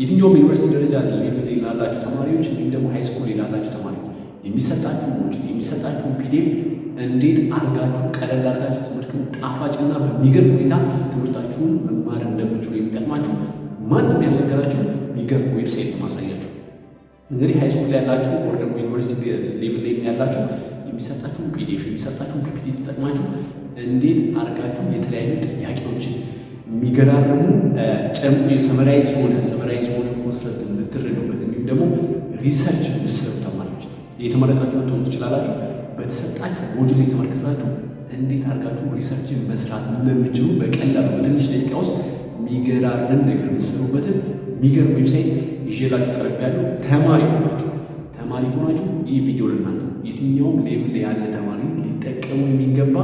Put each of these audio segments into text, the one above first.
የትኛውም ዩኒቨርሲቲ ደረጃ level ላላችሁ ተማሪዎች እንዲሁም ደግሞ high school ላላችሁ ተማሪዎች የሚሰጣችሁ module፣ የሚሰጣችሁን PDF እንዴት አርጋችሁ ቀለል አርጋችሁ ትምህርትን ጣፋጭና በሚገርም ሁኔታ ትምህርታችሁን መማር እንደምችሉ የሚጠቅማችሁ፣ ማንም ያልነገራችሁ የሚገርም website ነው ማሳያችሁ። እንግዲህ high school ያላችሁ or ደግሞ ዩኒቨርሲቲ level ላይ ያላችሁ የሚሰጣችሁን PDF፣ የሚሰጣችሁን PPT ተጠቅማችሁ እንዴት አርጋችሁ የተለያዩ ጥያቄዎችን፣ የሚገራርሙ ጨምቆ summarize የሆነ concept የምትረዱበት፣ እንዲሁም ደግሞ research የምትሰሩ ተማሪዎች የተመረቃችሁ ልትሆኑ ትችላላችሁ። በተሰጣችሁ module የተመረከዛችሁ እንዴት አድርጋችሁ research ን መስራት እንደሚችሉ በቀላሉ በትንሽ ደቂቃ ውስጥ የሚገራርም ነገር የምትሰሩበትን የሚገርም website ይዤላችሁ ቀርቤያለሁ። ተማሪ ሆናችሁ ይህ ቪዲዮ ለእናንተ፣ የትኛውም level ያለ ተማሪ ሊጠቀሙ የሚገባ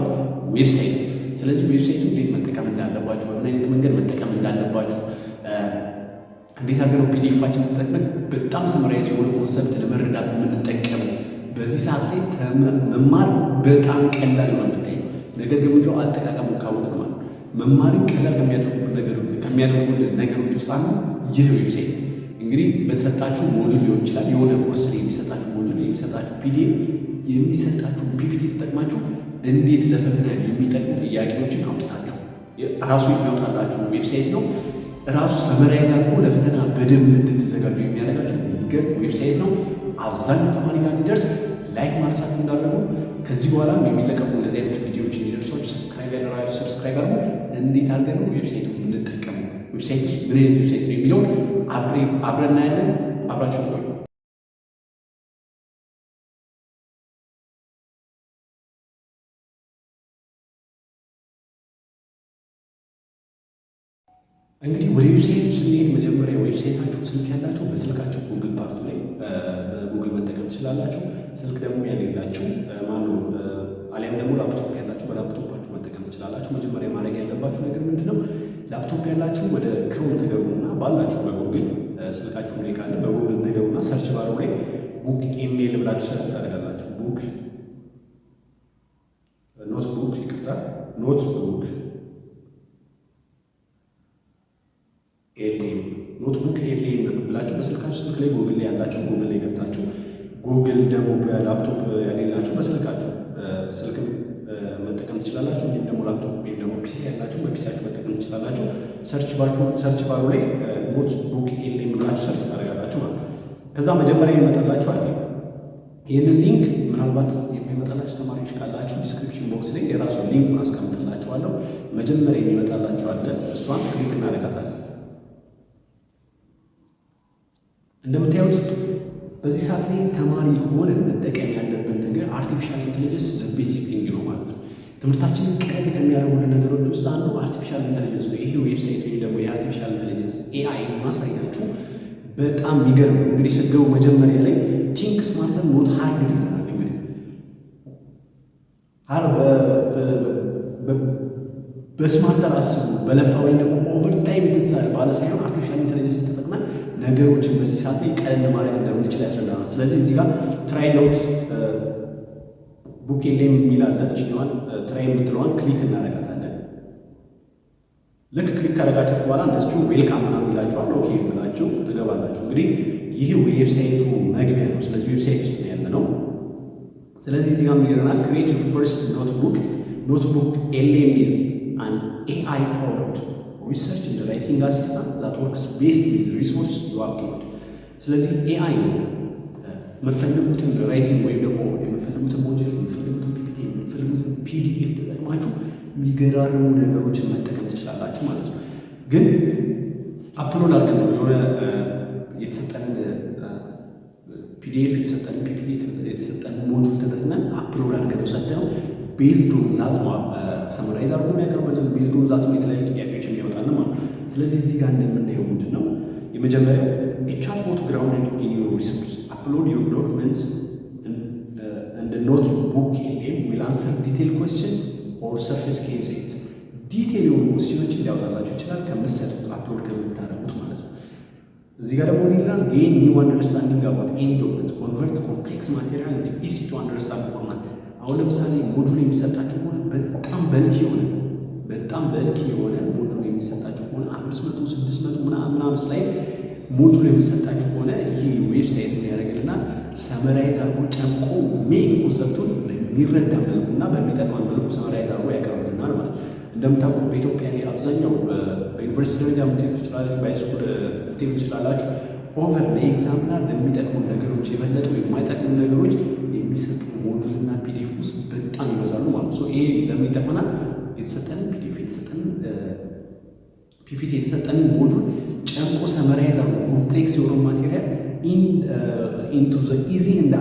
website ነው። ስለዚህ website ኡ እንዴት መጠቀም እንዳለባችሁ፣ በምን አይነት መንገድ መጠቀም እንዳለባችሁ፣ እንዴት አድርገን PDF ኣችን ተጠቅመን በጣም summarize የሆነ concept ለመረዳት የምንጠቀመው፣ በዚህ ሰዓት ላይ መማር በጣም ቀላል ነው የምታየው። ነገር ግን ምንድነው፣ አጠቃቀሙን ካወቅን ማለት መማርን ቀላል ከሚያደርጉልን ነገሮች ውስጥ አንዱ ይህ website። እንግዲህ በተሰጣችሁ module ሊሆን ይችላል፣ የሆነ ኮርስ ላይ የሚሰጣችሁ module፣ የሚሰጣችሁ PDF፣ የሚሰጣችሁ PPT ተጠቅማችሁ እንዴት ለፈተና የሚጠቅሙ ጥያቄዎችን አውጥታችሁ ራሱ የሚያወጣላችሁ website ነው። ራሱ summarize አድርጎ ለፈተና በደንብ እንድትዘጋጁ የሚያደርጋችሁ የሚገርም website ነው። አብዛኛው ተማሪ ጋር እንዲደርስ like ማድረሳችሁ እንዳደረጉ፣ ከዚህ በኋላም የሚለቀቁ እንደዚህ አይነት ቪዲዮዎች እንዲደርሷችሁ subscribe ያላደረጋችሁ subscribe አድርጉ። እንዴት አድርገን ነው website ኡ የምንጠቀመው፣ website ውስጥ ምን አይነት website ነው የሚለውን አብረን እናያለን። አብራችሁ ቆዩ። እንግዲህ ወደ website ኡ ስንሄድ መጀመሪያ website ኣችሁ ስልክ ያላችሁ በስልካችሁ ጉግል part ኡ ላይ በጉግል መጠቀም ትችላላችሁ። ስልክ ደግሞ ያሌላችሁ ማነው አሊያም ደግሞ ላፕቶፕ ያላችሁ በላፕቶፓችሁ መጠቀም ትችላላችሁ። መጀመሪያ ማድረግ ያለባችሁ ነገር ምንድን ነው? ላፕቶፕ ያላችሁ ወደ Chrome ትገቡና ባላችሁ በጉግል ስልካችሁ ላይ ካለ በጉግል ትገቡና search bar ኡ ላይ book ML ብላችሁ search ታደርጋላችሁ። Book notebook፣ ይቅርታ፣ NotebookLM፣ NotebookLM ብላችሁ በስልካችሁ ስልክ ላይ ጉግል ላይ ያላችሁ ጉግል ላይ ገብታችሁ፣ ጉግል ደግሞ በላፕቶፕ ያሌላችሁ በስልካችሁ ስልክም መጠቀም ትችላላችሁ። ወይም ደግሞ ላፕቶፕ ወይም ደግሞ PC ያላችሁ በ PC ያችሁ መጠቀም ትችላላችሁ። Search bar ኡ ላይ NotebookLM ብላችሁ search ታደርጋላችሁ ማለት ነው። ከዛ መጀመሪያ ይመጣላችሁ አለ። ይህንን link ምናልባት የማይመጣላችሁ ተማሪዎች ካላችሁ description box ላይ የራሱ link ኡን አስቀምጥላችኋለሁ። መጀመሪያ የሚመጣላችሁ አለ። እሷን click እናደርጋታለን። እንደምታዩት በዚህ ሰዓት ላይ ተማሪ ሆነን መጠቀም ያለብን ነገር artificial intelligence the basic thing ነው ማለት ነው። ትምህርታችንን ቀለል ከሚያደርጉልን ነገሮች ውስጥ አንዱ artificial intelligence ነው። ይሄ website ወይም ደግሞ የ artificial intelligence AI ማሳያችሁ በጣም የሚገርም ነው። እንግዲህ ስትገቡ መጀመሪያ ላይ "Think smarter, not harder" ይለናል። እንግዲህ በ smarter አስቡ፣ በለፋ ወይም ደግሞ overtime ትሳል ባለ ሳይሆን artificial intelligence ተጠቅመን ነገሮችን በዚህ ሰዓት ላይ ቀለል ማድረግ እንደምንችል ያስረዳናል። ስለዚህ እዚህ ጋር "Try NotebookLM" የሚል አለ። እችኛዋን try የምትለዋን click እናደርጋታለን። ልክ click ካደረጋችሁ በኋላ እንደዚሁ welcome ምናምን ይላችኋል። Okay ብላችሁ ትገባላችሁ። እንግዲህ ይህ website ኡ መግቢያ ነው። ስለዚህ website ውስጥ ነው ያለ ነው። ስለዚህ እዚህ ጋር ምን ይለናል? "Create your first notebook. NotebookLM is an AI powered research and writing assistant that works best with resource you upload." ስለዚህ AI ነው፣ የምትፈልጉትን writing ወይም ደግሞ የምትፈልጉትን module፣ የምትፈልጉትን PPT፣ የምትፈልጉትን PDF ተጠቅማችሁ የሚገራርሙ ነገሮችን መጠቀም ትችላላችሁ ማለት ነው። ግን upload አድርገን ነው የሆነ የተሰጠንን PDF፣ የተሰጠንን PPT፣ የተሰጠንን module ተጠቅመን upload አድርገን ነው ሰጥተነው based on that ነው summarize አድርጎ የሚያቀርብልን፣ based on that ነው የተለያዩ ጥያቄዎች የሚያወጣልን ማለት ነው። ስለዚህ እዚህ ጋር እንደምናየው ምንድን ነው፣ የመጀመሪያው "Chatbot grounded in your resource. Upload your documents and NotebookLM will answer detail question or surface key insights." Detail የሆኑ question ኦችን ሊያወጣላችሁ ይችላል ከምትሰጡት፣ upload ከምታደርጉት ማለት ነው። እዚህ ጋር ደግሞ ምን ይላል? "Gain new understanding about any document. Convert complex material into easy to understand format." አሁን ለምሳሌ module የሚሰጣችሁ ከሆነ በጣም bulky የሆነ module የሚሰጣችሁ ከሆነ 500፣ 600 ምናምን ምናምን slide Module የሚሰጣችሁ ከሆነ ይህ website ምን ያደርግልናል? Summarize አድርጎ ጨምቆ main concept ኡን በሚረዳ መልኩና በሚጠቅመን መልኩ summarize አድርጎ ያቀርብልናል ማለት ነው። እንደምታውቁት በኢትዮጵያ ላይ አብዛኛው በዩኒቨርሲቲ ደረጃ ምትሄዱ ትችላላችሁ፣ በ high school ምትሄዱ ትችላላችሁ። Over ለ exam ና ለሚጠቅሙ ነገሮች የበለጡ የማይጠቅሙ ነገሮች የሚሰጡ module እና PDF ውስጥ በጣም ይበዛሉ ማለት ነው። ይሄ ለምን ይጠቅመናል? የተሰጠንን PDF፣ የተሰጠንን PPT፣ የተሰጠንን module ጨምቆ summarize አድርጎ complex የሆነው material into the easy and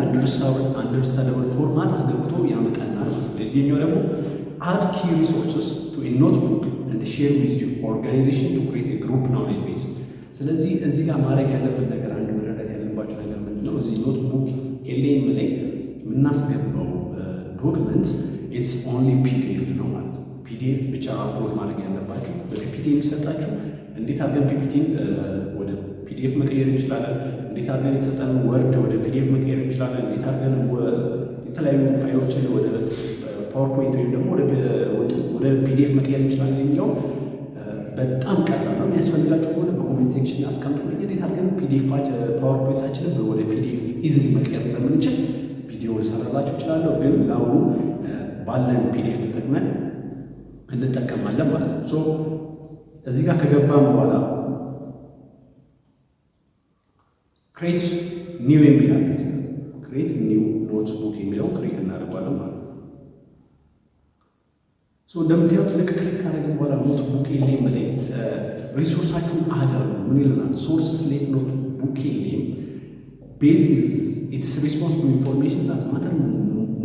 understandable format አስገብቶ ያመጣናል። ሌላኛው ደግሞ add key resources to notebook and share with your organization to create group knowledge base። ስለዚህ እዚህ ጋር ማድረግ ያለብን ነገር፣ አንድ መረዳት ያለባቸው ነገር ምንድን ነው? እዚህ NotebookLM ላይ የምናስገባው document it's only PDF ነው ማለት ነው። PDF ብቻ upload ማድረግ ያለባችሁ። በ PPT የሚሰጣችሁ እንዴት አድርገን PPT ን ወደ PDF መቀየር እንችላለን፣ እንዴት አድርገን የተሰጠንን Word ወደ PDF መቀየር እንችላለን፣ እንዴት አድርገን የተለያዩ ፋይሎችን ወደ PowerPoint ወይም ደግሞ ወደ PDF መቀየር እንችላለን የሚለው በጣም ቀላል ነው። የሚያስፈልጋችሁ ከሆነ በ comment section አስቀምጡልኝ። እንዴት አድርገን PDF PowerPoint ኣችንን ወደ PDF easily መቀየር እንደምንችል ቪዲዮ ልሰራላችሁ እችላለሁ። ግን ለአሁኑ ባለን PDF ተጠቅመን እንጠቀማለን ማለት ነው። So እዚህ ጋር ከገባን በኋላ create new የሚል አለ። እዚህ ጋር create new notebook የሚለው create እናደርገዋለን ማለት ነው። So እንደምታዩት ልክ click ካደረግን በኋላ NotebookLM ላይ resource ኣችሁን add አድርጉ። ምን ይለናል? Sources let NotebookLM base its response to information that matter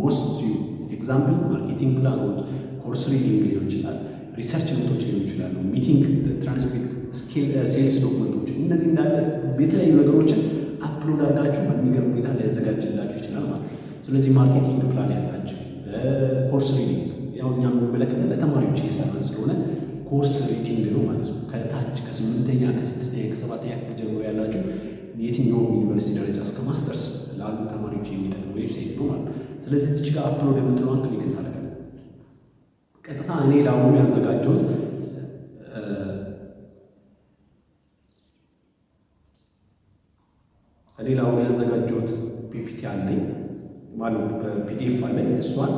most to you. Example, marketing plan ኦች፣ course reading ሊሆን ይችላል፣ research note ኦች ሊሆን ይችላሉ፣ ሚቲንግ ትራንስክሪፕት፣ ሴልስ document ኦች፣ እነዚህ እንዳለ የተለያዩ ነገሮችን upload አድርጋችሁ በሚገርም ሁኔታ ሊያዘጋጅላችሁ ይችላል ማለት ነው። ስለዚህ marketing plan ያላቸው፣ course reading፣ ያው እኛ የሚመለከተን ለተማሪዎች እየሰራን ስለሆነ course reading ነው ማለት ነው። ከታች ከስምንተኛ፣ ከስድስተኛ፣ ከሰባተኛ ክፍል ጀምሮ ያላችሁ የትኛውም ዩኒቨርሲቲ ደረጃ እስከ ማስተርስ ላሉ ተማሪዎች የሚጠቅም website ነው ማለት ነው። ስለዚህ እዚች ጋር upload የምትለዋን click እናደርጋለን። ቀጥታ እኔ ለአሁኑ ያዘጋጀሁት PPT አለኝ ማለት PDF አለኝ። እሷን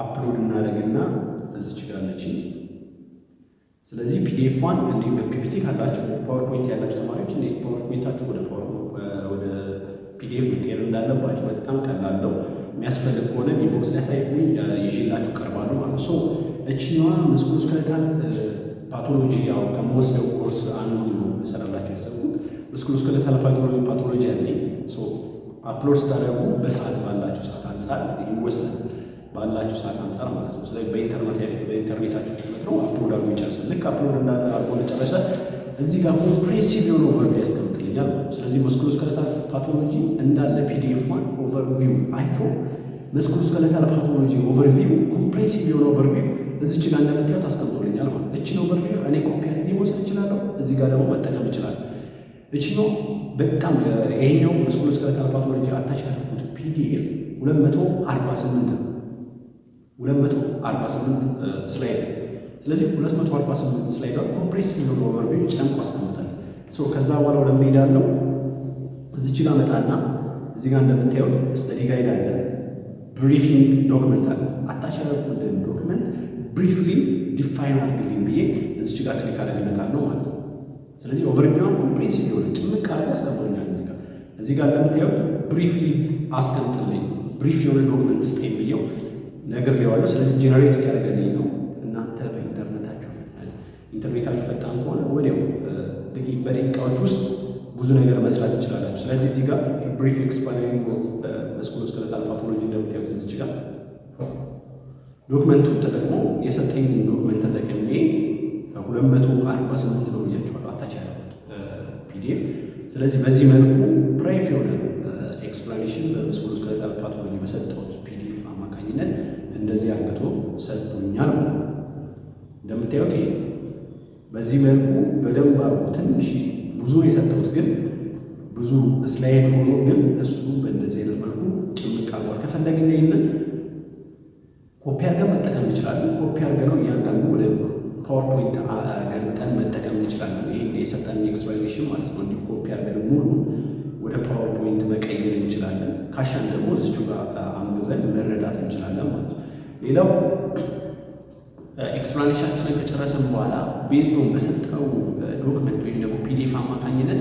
upload እናደርግና እዚች ጋር አለችኝ። ስለዚህ PDF ፏን እንዲህ በ PPT ካላችሁ፣ PowerPoint ያላችሁ ተማሪዎች እንዴት PowerPoint ኣችሁ ወደ PDF መቀየር እንዳለባችሁ በጣም ቀላል ነው። የሚያስፈልግ ከሆነ inbox ላይ አሳይቁኝ፣ ይዤላችሁ ቀርባለሁ ማለት ነው። So እችኛዋ musculoskeletal pathology ያው ከምወስደው ኮርስ አንዱ ነው ልሰራላችሁ ያሰብኩት። Musculoskeletal pathology አለኝ። So upload ስታደርጉ በሰዓት ባላችሁ ሰዓት አንጻር ይወሰናል። ባላችሁ ሰዓት አንጻር ማለት ነው። ስለዚህ በኢንተርኔታችሁ ፍጥነት ነው upload አድርጎ ይጨርሳል። ልክ upload አድርጎ እንደጨረሰ እዚህ ጋር comprehensive የሆነ overview ያስቀምጥልኛል ማለት ነው። ስለዚህ musculoskeletal pathology እንዳለ PDF ፏን overview አይቶ musculoskeletal pathology overview፣ comprehensive የሆነ overview እዚች ጋር እንደምታዩት አስቀምጦልኛል ማለት ነው። እችን overview እኔ ኮፒ አድርጌ መውሰድ እችላለሁ። እዚህ ጋር ደግሞ መጠቀም እችላለሁ። እችኛው በጣም ይሄኛው musculoskeletal pathology attach ያደረኩት PDF 248 ነው። 248 slide ነው። ስለዚህ 248 slide comprehensive የሆነ overview ጨምቆ አስቀምጣል። So ከዛ በኋላ ወደ ምን ሄዳለሁ? እዚች ጋር መጣና እዚህ ጋር እንደምታዩት study guide አለ፣ briefing document አለ። Attach ያደረኩልን document briefly define አድርግልኝ ብዬ እዚች ጋር click አደርግለታለሁ ማለት ነው። ስለዚህ overview ዋን comprehensive የሆነ ጭምቅ አድርጎ አስቀምጦኛል። እዚህ ጋር እንደምታዩት briefly አስቀምጥልኝ፣ brief የሆነ document ስጠኝ ብዬው ነግሬዋለሁ። ስለዚህ generate ሊያደርገልኝ ነው። እናንተ በኢንተርኔታችሁ ፍጥነት፣ ኢንተርኔታችሁ ፈጣን ከሆነ ወዲያው በደቂቃዎች ውስጥ ብዙ ነገር መስራት ትችላላችሁ። ስለዚህ እዚህ ጋር brief explaining of musculoskeletal pathology እንደምታዩት እዚች ጋር document ኡን ተጠቅሞ የሰጠኝን document ተጠቅሜ 248 ነው ብያቸዋለሁ attach ያደረኩት PDF። ስለዚህ በዚህ መልኩ brief የሆነ explanation በ musculoskeletal pathology በሰጠሁት PDF አማካኝነት እንደዚህ አርግቶ ሰጥቶኛል ማለት ነው። እንደምታዩት ይሄ በዚህ መልኩ በደንብ አርጎ ትንሽ ብዙ የሰጠሁት ግን ብዙ slide ሆኖ ግን እሱ በእንደዚህ አይነት መልኩ ጭምቅ አድርጓል። ከፈለግን ይህንን ኮፒ አድርገን መጠቀም እንችላለን። ኮፒ አድርገን ነው እያንዳንዱ ወደ PowerPoint ገልብጠን መጠቀም እንችላለን። ይህን የሰጠን explanation ማለት ነው። እንዲሁ ኮፒ አድርገን ሙሉ ወደ PowerPoint መቀየር እንችላለን። ካሻን ደግሞ እዚቹ ጋር አንብበን መረዳት እንችላለን ማለት ነው። ሌላው explanation ኣችንን ከጨረስን በኋላ based on በሰጠው document ወይም ደግሞ PDF አማካኝነት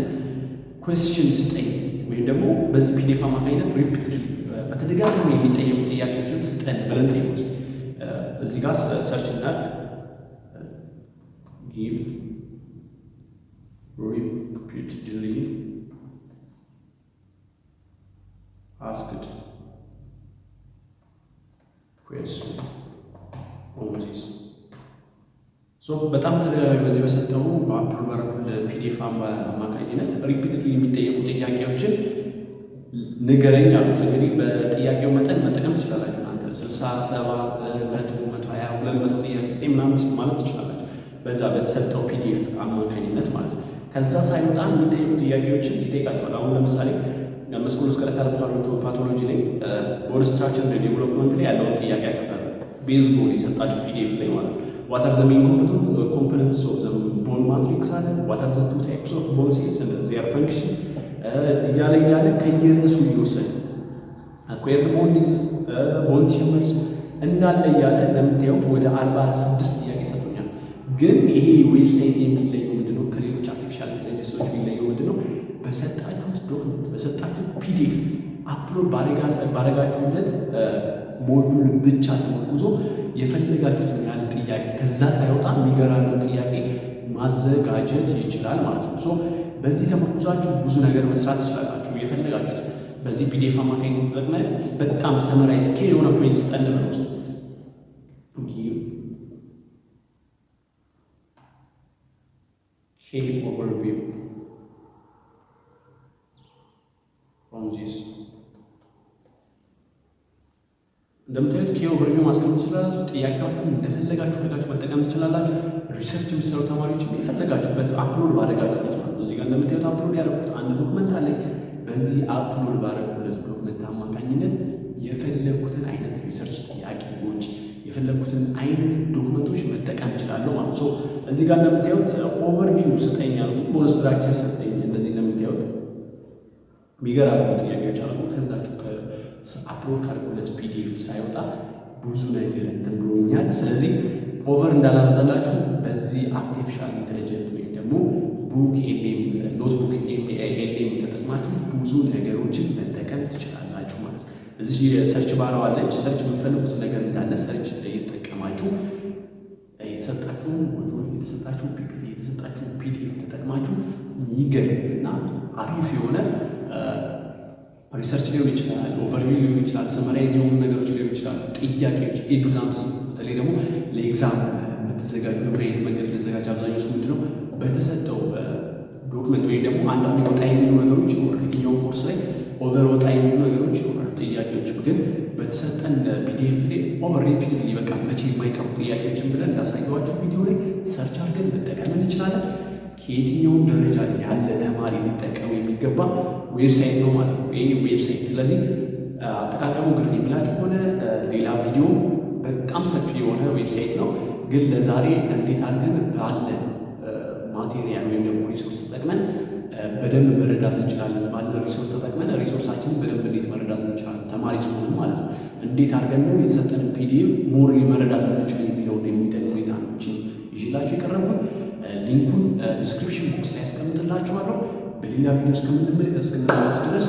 question ስጠኝ ወይም ደግሞ በዚህ PDF አማካኝነት repeatedly በተደጋጋሚ የሚጠየቁ ጥያቄዎችን ስጠን ብለን ጠይቁት። እዚህ ጋር search እናድርግ። Give repeatedly asked question on this. So በጣም ተደጋጋሚ በዚህ በሰጠው በ upload ባደረኩት PDF አማካኝነት repeatedly የሚጠየቁ ጥያቄዎችን ንገረኝ አሉት። እንግዲህ በጥያቄው መጠን መጠቀም ትችላላችሁ። እናንተ 60፣ 70፣ 100፣ 120፣ 200 ጥያቄ ስጠኝ ምናምን ማለት ትችላላችሁ። በዛ በተሰጠው PDF አማካኝነት ማለት ነው። ከዛ ሳይወጣ የሚጠየቁ ጥያቄዎችን ይጠይቃቸዋል። አሁን ለምሳሌ musculoskeletal pathology ላይ bone structure development ላይ ያለውን ጥያቄ ያቀርባል። Based on የሰጣችሁ PDF ላይ ማለት ነው። What are the main components of the bone matrix አለ። What are the two types of bone cells and their function እያለ እያለ ከየርዕሱ እየወሰደ acquired bone disease፣ bone tumors እንዳለ እያለ እንደምታዩት ወደ 46 ጥያቄ ሰጥቶኛል። ግን ይሄ website የሚለየው ምንድነው? ከሌሎች artificial intelligence ኦች የሚለየው ምንድነው? በሰጣችሁት document፣ በሰጣችሁት PDF፣ upload ባረጋችሁለት module ብቻ ተመርኩዞ የፈለጋችሁትን ያህል ጥያቄ ከዛ ሳይወጣ የሚገራረም ጥያቄ ማዘጋጀት ይችላል ማለት ነው። So በዚህ ተመርኩዛችሁ ብዙ ነገር መስራት ትችላላችሁ። የፈለጋችሁት በዚህ PDF አማካኝነት ተጠቅመ በጣም summarize key የሆነ point ስጠን ነው ውስጥ give key overview from this. እንደምታዩት key overview ማስቀመጥ ትችላላችሁ። ጥያቄዎቹን እንደፈለጋችሁ አድርጋችሁ መጠቀም ትችላላችሁ። Research የሚሰሩ ተማሪዎች የፈለጋችሁበት upload ባደረጋችሁበት ማለት ነው። እዚህ ጋር እንደምታዩት upload ያደረኩት አንድ document አለኝ። በዚህ upload ባደረኩለት document አማካኝነት የፈለግኩትን አይነት research ጥያቄዎች፣ የፈለግኩትን አይነት document ኦች መጠቀም እችላለሁ ማለት ነው። እዚህ ጋር እንደምታዩት overview ስጠኝ ያልኩት bone structure ሰጠኝ። እንደዚህ እንደምታዩት የሚገራርሙ ጥያቄዎች አሉ። ከዛችሁ upload ካደረኩለት PDF ሳይወጣ ብዙ ነገር እንትን ብሎኛል። ስለዚህ over እንዳላበዛላችሁ በዚህ artificial intelligent ወይም ደግሞ book LM NotebookLM ተጠቅማችሁ ብዙ ነገሮችን መጠቀም ትችላላችሁ ማለት ነው። እዚህ search bar አለች። Search የምትፈልጉት ነገር እንዳለ search እየተጠቀማችሁ የተሰጣችሁ module፣ የተሰጣችሁ PPT፣ የተሰጣችሁ PDF ተጠቅማችሁ የሚገርም እና አሪፍ የሆነ research ሊሆን ይችላል፣ overview ሊሆን ይችላል፣ summarize የሆኑ ነገሮች ሊሆን ይችላል፣ ጥያቄዎች፣ exams፣ በተለይ ደግሞ ለ exam የምትዘጋጁ በምን አይነት መንገድ ልዘጋጅ? አብዛኛው ሰው ምንድነው በተሰጠው document ወይም ደግሞ አንዳንድ ወጣ የሚሉ ነገሮች ይኖራል። የትኛውም ኮርስ ላይ over ወጣ የሚሉ ነገሮች ይኖራሉ። ጥያቄዎች ግን በተሰጠን PDF ላይ over repeatedly በቃ መቼ የማይቀሩ ጥያቄዎችን ብለን እንዳሳየኋችሁ ቪዲዮ ላይ search አድርገን መጠቀም እንችላለን። ከየትኛውም ደረጃ ያለ ተማሪ ሊጠቀሙ የሚገባ website ነው ማለት ነው ይህ website። ስለዚህ አጠቃቀሙ ግር የሚላችሁ ከሆነ ሌላ ቪዲዮ በጣም ሰፊ የሆነ website ነው። ግን ለዛሬ እንዴት አድርገን ባለን material ወይም ደግሞ resource ተጠቅመን በደንብ መረዳት እንችላለን። ባለን resource ተጠቅመን resource ኣችንን በደንብ እንዴት መረዳት እንችላለን፣ ተማሪ ስለሆንን ማለት ነው። እንዴት አድርገን ነው የተሰጠንን PDF more መረዳት የምንችል የሚለውን የሚጠቅም ሁኔታ ነው ይዤላችሁ የቀረብኩት። Link ኡን description box ላይ ያስቀምጥላችኋለሁ። በሌላ ቪዲዮ እስከምንመለስ ድረስ